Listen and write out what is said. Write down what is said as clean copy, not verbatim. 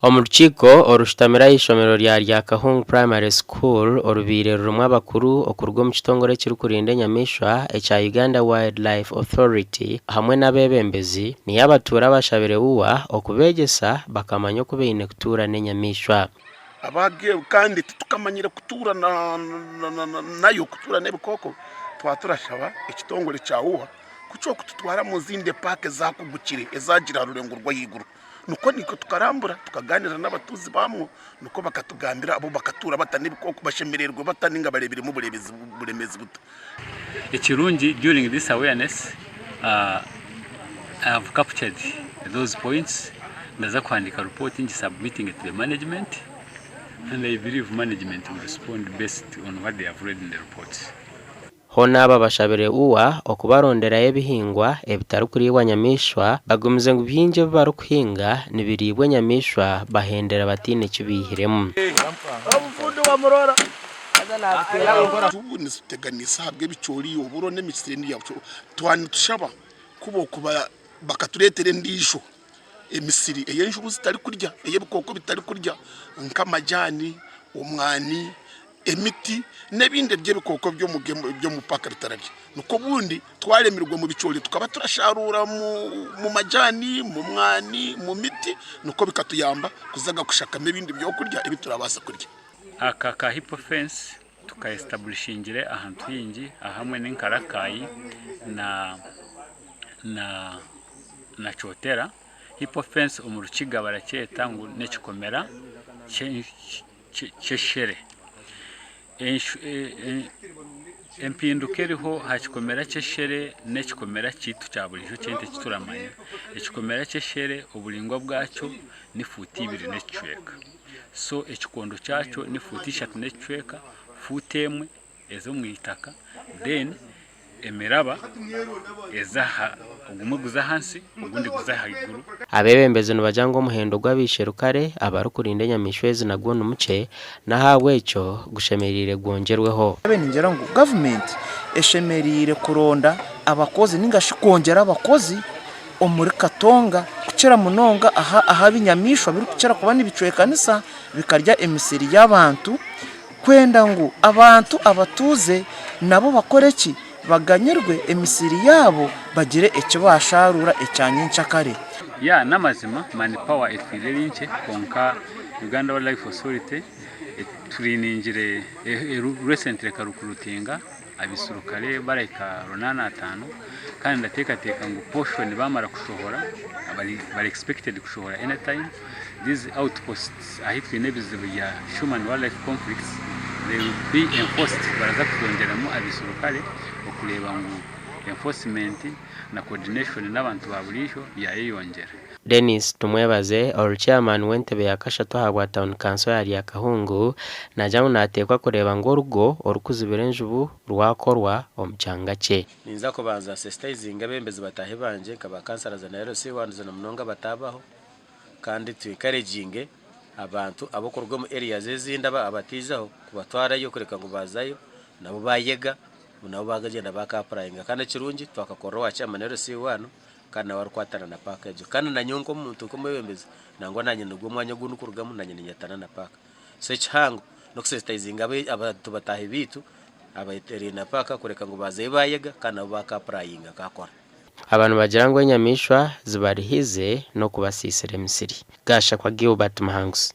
Omu rukiiko orushutamire aha ishomero rya Ryakahungu Primary School orubaire rurimu abakuru okuruga omu kitongore ekirikurinda enyamaishwa ekya Uganda Wildlife Authority hamwe n'abeebembezi, niyo abatuura bashabire UWA okubeegyesa bakamanya oku baine kutuura n'enyamaishwa. Kandi titukamanyire kutuura nayo, kutuura n'ebikooko, twaba turashaba ekitongore kya UWA ku ky'okututwara omu zindi paaka ezakugukire ezagira aha rurengo rw'ahaiguru. Nikwo naitwe tukarambura tukaganira n'abatuuzi baamwo nikwo bakatugambira bo bakatuura bata n'ebikooko bashemereirwe bata ninga bareebiremu oburemeezi buta. Ekirungi during this awareness I have captured those points ndaza kuhandiika report ngi submitting to the management and I believe management will respond based on what they have read in the reports. Hoona aba bashabire UWA okubaronderayo ebihingwa ebitarikuriibwa nyamaishwa bagumize ngu bingi ebi barikuhinga nibiriibwa enyamaishwa bahendera bataine ki baihiremu. Enjubu nizituteganisa ahabw'ebicoori, oburo n'emisiri twaba nitushaba ku bokuba bakatureetera endiijo emisiri ei enjubu zitarikurya, ei ebikooko bitarikurya nk'amajaani, omwani. emiti n'ebindi ebi ebikooko by'omu paaka bitararya. Nikwo obundi twaremirwe omu bicoori tukaba turasharuura omu majaani, omu mwani, omu miti nikwo bikatuyamba kuza kushakamu ebindi byokurya ebi turabaasa kurya. Aka ka hippo fence tuka estabulishingire ahantu haingi ahamwe ni nka Rakai na na na Kyotera. Hippo fence omu Rukiga barakyeta ngu n'ekikomera ky'eshere. Empinduka eriho aha kikomera ky'eshere n'ekikomera kyaitu kya buriijo ky'ente eki turamanya, ekikomera ky'eshere oburaingwa bwakyo ni fuuti ibiri n'ekicweka, so ekikondo kyakyo ni fuuti ishatu n'ekicweka, fuuti emwe eza omu itaka then emiraba eza aha ogumwe guza ahansi ogundi guza ahaiguru. Abeebembezi nibagira ngu omuhendo gw'abaisherukare abarikurinda enyamaishwa ezi nagwo ni mukye, n'ahabw'ekyo gushemereire gwongyerweho. Nyowe ningira ngu gavumenti eshemereire kuronda abakozi ninga shi kwongyera abakozi omuri Katonga kukira munonga aha ahu ebinyamaishwa birikukira kuba nibicwekanisa bikarya emisiri y'abantu Kwenda ngu abantu abatuuze nabo bakore ki? Baganyirwe emisiri yaabo bagire eki baasharuura ekya nyenkyakare. Yeah n'amazima man power etwire eri nkye kwonka Uganda Wildlife Authority eturiningire recently ekarukurutinga abaisirukare barahika runaana ataano kandi ndateekateeka ngu portion baamara kushohora bari expected kushohora anytime these outposts ahu twine ebizibu bya human wildlife conflicts they will be enforced baraza kutwongyeramu abaisirukare okureeba ngu enforcement na coordination n'abantu ba buriijo byayeyongyera. Denis Tumwebaze, ori chairman w'entebe ya kashatu ahabwa tauni kanso ya Ryakahungu naagira ngu naateekwa kureeba ngu orugo orukuzibira enjubu rwakorwa omu kyanga kye. Ninza kubanza nsensitayizinge abeebembezi bataahi bangye nka ba kansarazi na LC wandize na munonga bataabaho kandi tu encouraginge abantu abarikuruga omu areas ezindi abataijaho kubatwarayo kureka ngu baazayo nabo baayega nabo baagyenda baaka apurayinga kandi ekirungi twakakorera owa chairman LC wanu kandi nawe arikwatana na paaka egyo. Kandi na nyowe nk'omuntu nk'omwebembezi nangwa naanye nigwo omwanya ogu ndikurugamu naanye niinyetana na paaka. So ekihango n'okusensitayizinga abantu bataahi baitu abetereine na paaka kureka ngu baazayo baayega kandi nabo baaka apurayinga kaakora. Aba nibagira ngu enyamaishwa zibarihize n'okubasiisira emisiri. Gashakwa Gilbert Muhanguzi.